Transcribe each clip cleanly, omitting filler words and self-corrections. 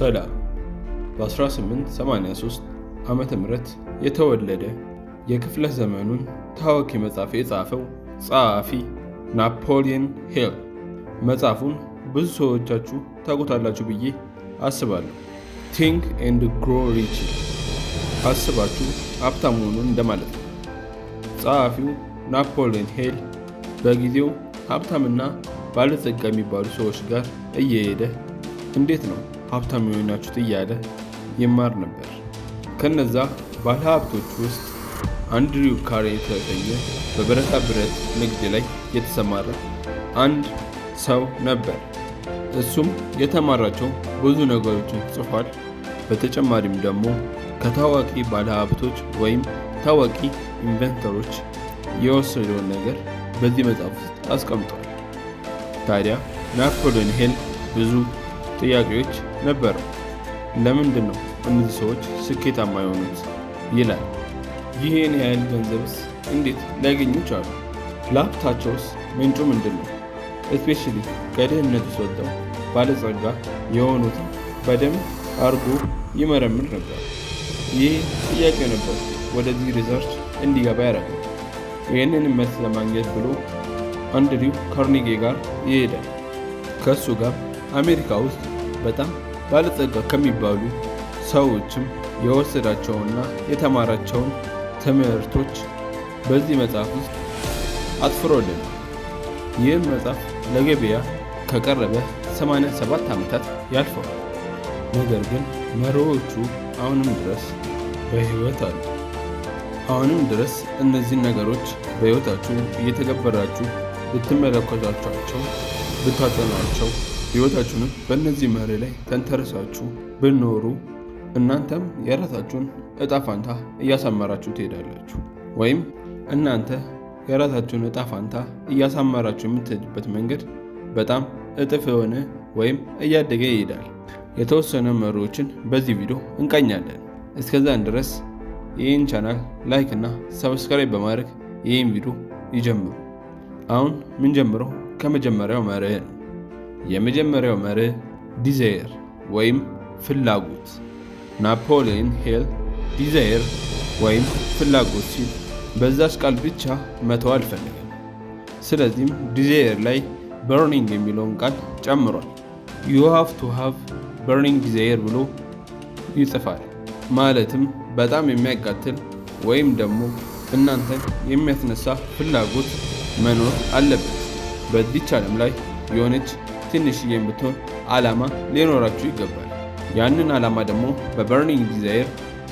ሰላም። በ1883 ዓመተ ምህረት የተወለደ፣ የክፍለ ዘመኑን ታዋቂ መጽሐፍ የጻፈው ጸሐፊ ናፖሊየን ሂል መጽሐፉን ብዙ ሰዎቻችሁ ታውቁታላችሁ ብዬ አስባለሁ። Think and Grow Rich፣ አስባችሁ ሀብታም ሁኑ እንደማለት ነው። ጸሐፊው ናፖሊየን ሂል በጊዜው ሀብታምና ባለጸጋ የሚባሉ ሰዎች ጋር እየሄደ እንዴት ነው ሀብታም የሆናችሁት እያለ ይማር ነበር። ከነዛ ባለሀብቶች ውስጥ አንድሪው ካርኔጊ የተሰኘ በብረታ ብረት ንግድ ላይ የተሰማራ አንድ ሰው ነበር። እሱም የተማራቸው ብዙ ነገሮችን ጽፏል። በተጨማሪም ደግሞ ከታዋቂ ባለሀብቶች ወይም ታዋቂ inventor ኦች የወሰደውን ነገር በዚህ መጽሐፍ ውስጥ አስቀምጧል። ታዲያ ናፖሊዮን ሂል ብዙ ጥያቄዎች ነበሩ። ለምንድን ነው እነዚህ ሰዎች ስኬታማ የሆኑት ይላል። ይህን ያህል ገንዘብስ እንዴት ሊያገኙ ቻሉ? ለሀብታቸውስ ምንጩ ምንድን ነው? Especially ከድህነት ውስጥ ወጥተው ባለጸጋ የሆኑትን በደንብ አርጎ ይመረምር ነበር። ይህ ጥያቄ ነበር ወደዚህ research እንዲገባ ያደረገው። ይህንን መልስ ለማግኘት ብሎ አንድሪው ካርኔጌ ጋር ይሄዳል። ከእሱ ጋር አሜሪካ ውስጥ በጣም ባለጸጋ ከሚባሉ ሰዎችም የወሰዳቸውና የተማራቸውን ትምህርቶች በዚህ መጽሐፍ ውስጥ አስፍሮልናል። ይህም መጽሐፍ ለገበያ ከቀረበ 87 ዓመታት ያልፈዋል። ነገር ግን መርሆቹ አሁንም ድረስ በሕይወት አሉ። አሁንም ድረስ እነዚህን ነገሮች በሕይወታችሁ እየተገበራችሁ ብትመለከቷቸው፣ ብታጠኗቸው፣ ሕይወታችሁንም በእነዚህ መርህ ላይ ተንተርሳችሁ ብትኖሩ እናንተም የራሳችሁን እጣ ፋንታ እያሳመራችሁ ትሄዳላችሁ። ወይም እናንተ የራሳችሁን እጣ ፋንታ እያሳመራችሁ የምትሄዱበት መንገድ በጣም እጥፍ የሆነ ወይም እያደገ ይሄዳል። የተወሰነ መርሆችን በዚህ ቪዲዮ እንቃኛለን። እስከዛን ድረስ ይህን channel like እና subscribe በማድረግ ይህን ቪዲዮ ይጀምሩ። አሁን ምንጀምረው ከመጀመሪያው መርህ ነው። የመጀመሪያው መርህ desire ወይም ፍላጎት። ናፖሊዮን ሂል desire ወይም ፍላጎት ሲል በዛች ቃል ብቻ መተው አልፈለገም። ስለዚህም desire ላይ burning የሚለውን ቃል ጨምሯል። "You have to have burning desire" ብሎ ይጽፋል። ማለትም በጣም የሚያቃጥል ወይም ደግሞ እናንተን የሚያስነሳ ፍላጎት መኖር አለበት። በዚች ዓለም ላይ የሆነች ትንሽዬ ብትሆን ዓላማ ሊኖራችሁ ይገባል። ያንን ዓላማ ደግሞ በ burning desire፣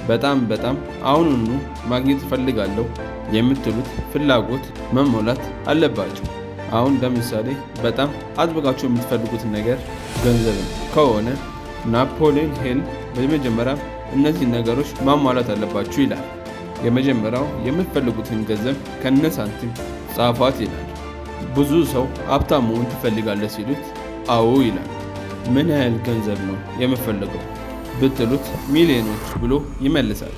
በጣም በጣም አሁኑኑ ማግኘት እፈልጋለሁ የምትሉት ፍላጎት መሞላት አለባቸው። አሁን ለምሳሌ በጣም አጥብቃችሁ የምትፈልጉት ነገር ገንዘብን ከሆነ ናፖሊዮን ሂል በመጀመሪያ እነዚህን ነገሮች ማሟላት አለባችሁ ይላል። የመጀመሪያው የምትፈልጉትን ገንዘብ ከነ ሳንቲም ጻፏት ይላል። ብዙ ሰው ሀብታም መሆን ትፈልጋለህ ሲሉት አዎ ይላል። ምን ያህል ገንዘብ ነው የምፈልገው ብትሉት ሚሊዮኖች ብሎ ይመልሳል።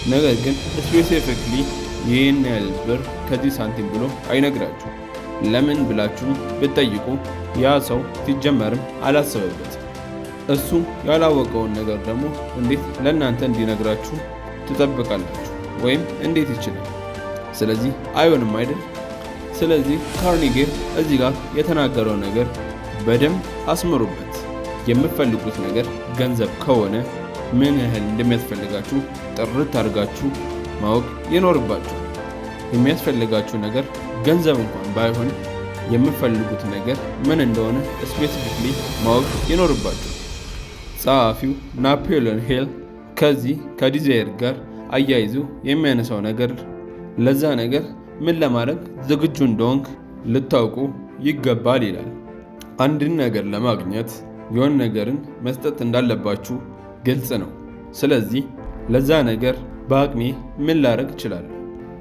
ነገር ግን specifically ይህን ያህል ብር ከዚህ ሳንቲም ብሎ አይነግራችሁም። ለምን ብላችሁ ብትጠይቁ ያ ሰው ሲጀመርም አላሰበበትም። እሱ ያላወቀውን ነገር ደግሞ እንዴት ለእናንተ እንዲነግራችሁ ትጠብቃላችሁ? ወይም እንዴት ይችላል? ስለዚህ አይሆንም አይደል? ስለዚህ ካርኔጌ እዚህ ጋር የተናገረው ነገር በደንብ አስምሩበት። የምትፈልጉት ነገር ገንዘብ ከሆነ ምን ያህል እንደሚያስፈልጋችሁ ጥርት አድርጋችሁ ማወቅ ይኖርባችኋል። የሚያስፈልጋችሁ ነገር ገንዘብ እንኳን ባይሆን የምትፈልጉት ነገር ምን እንደሆነ specifically ማወቅ ይኖርባችኋል። ጸሐፊው ናፖሊዮን ሂል ከዚህ ከ desire ጋር አያይዞ የሚያነሳው ነገር ለዛ ነገር ምን ለማድረግ ዝግጁ እንደሆንክ ልታውቁ ይገባል ይላል። አንድን ነገር ለማግኘት የሆነ ነገርን መስጠት እንዳለባችሁ ግልጽ ነው። ስለዚህ ለዛ ነገር በአቅሜ ምን ላደርግ እችላለሁ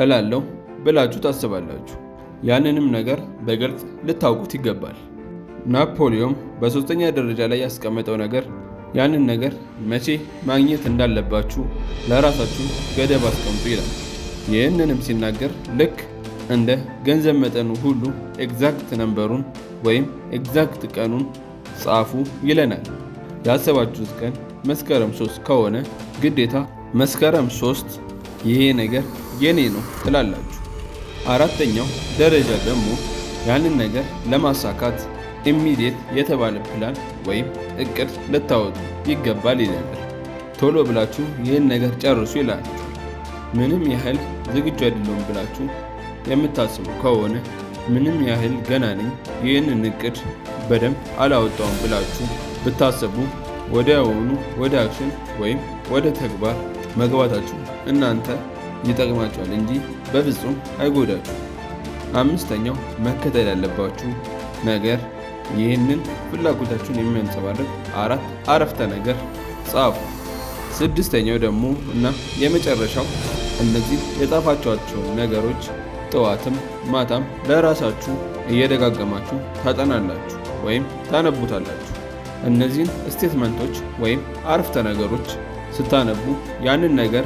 እላለሁ ብላችሁ ታስባላችሁ። ያንንም ነገር በግልጽ ልታውቁት ይገባል። ናፖሊዮን በሶስተኛ ደረጃ ላይ ያስቀመጠው ነገር ያንን ነገር መቼ ማግኘት እንዳለባችሁ ለራሳችሁ ገደብ አስቀምጡ ይላል። ይህንንም ሲናገር ልክ እንደ ገንዘብ መጠኑ ሁሉ exact number ኡን ወይም exact ቀኑን ጻፉ ይለናል። ያሰባችሁት ቀን መስከረም 3 ከሆነ ግዴታ መስከረም 3 ይሄ ነገር የኔ ነው ትላላችሁ። አራተኛው ደረጃ ደግሞ ያንን ነገር ለማሳካት immediate የተባለ ፕላን ወይም እቅድ ልታወጡ ይገባል ይለናል። ቶሎ ብላችሁ ይህን ነገር ጨርሱ ይላችኋል። ምንም ያህል ዝግጁ አይደለሁም ብላችሁ የምታስቡ ከሆነ፣ ምንም ያህል ገና ነኝ፣ ይህንን እቅድ በደንብ አላወጣውም ብላችሁ ብታስቡ፣ ወዲያውኑ ወደ action ወይም ወደ ተግባር መግባታችሁ እናንተ ይጠቅማችኋል እንጂ በፍጹም አይጎዳችሁም። አምስተኛው መከተል ያለባችሁ ነገር ይህንን ፍላጎታችሁን የሚያንጸባርቅ አራት አረፍተ ነገር ጻፉ። ስድስተኛው ደግሞ እና የመጨረሻው እነዚህ የጻፋችኋቸውን ነገሮች ጠዋትም ማታም ለራሳችሁ እየደጋገማችሁ ታጠናላችሁ ወይም ታነቡታላችሁ። እነዚህን statement ኦች ወይም አረፍተ ነገሮች ስታነቡ ያንን ነገር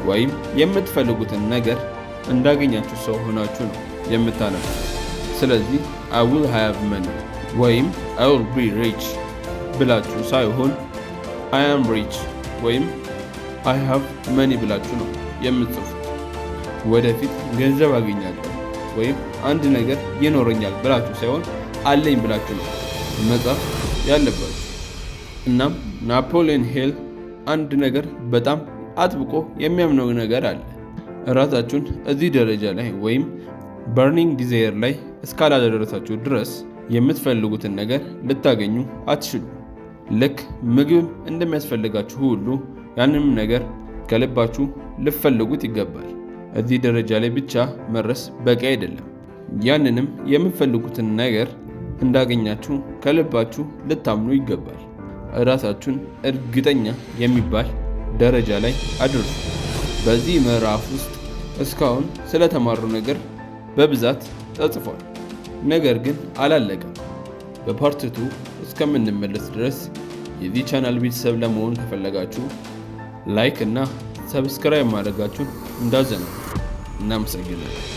ወይም የምትፈልጉትን ነገር እንዳገኛችሁ ሰው ሆናችሁ ነው የምታነቡት። ስለዚህ "I will have money" ወይም "I will be rich" ብላችሁ ሳይሆን "I am rich" ወይም "I have money" ብላችሁ ነው የምትጽፉት። ወደፊት ገንዘብ አገኛለሁ ወይም አንድ ነገር ይኖረኛል ብላችሁ ሳይሆን አለኝ ብላችሁ ነው መጻፍ ያለባችሁ። እናም ናፖሊዮን ሂል አንድ ነገር በጣም አጥብቆ የሚያምነው ነገር አለ። እራሳችሁን እዚህ ደረጃ ላይ ወይም burning desire ላይ እስካላደረሳችሁ ድረስ የምትፈልጉትን ነገር ልታገኙ አትችሉም። ልክ ምግብ እንደሚያስፈልጋችሁ ሁሉ ያንንም ነገር ከልባችሁ ልትፈልጉት ይገባል። እዚህ ደረጃ ላይ ብቻ መድረስ በቂ አይደለም። ያንንም የምትፈልጉትን ነገር እንዳገኛችሁ ከልባችሁ ልታምኑ ይገባል። እራሳችሁን እርግጠኛ የሚባል ደረጃ ላይ አድርሱ። በዚህ ምዕራፍ ውስጥ እስካሁን ስለተማርነው ነገር በብዛት ተጽፏል። ነገር ግን አላለቀም። በ part 2 እስከምንመለስ ድረስ የዚህ ቻናል ቤተሰብ ለመሆን ከፈለጋችሁ like እና subscribe ማድረጋችሁን እንዳትዘነጉ። እናመሰግናለን።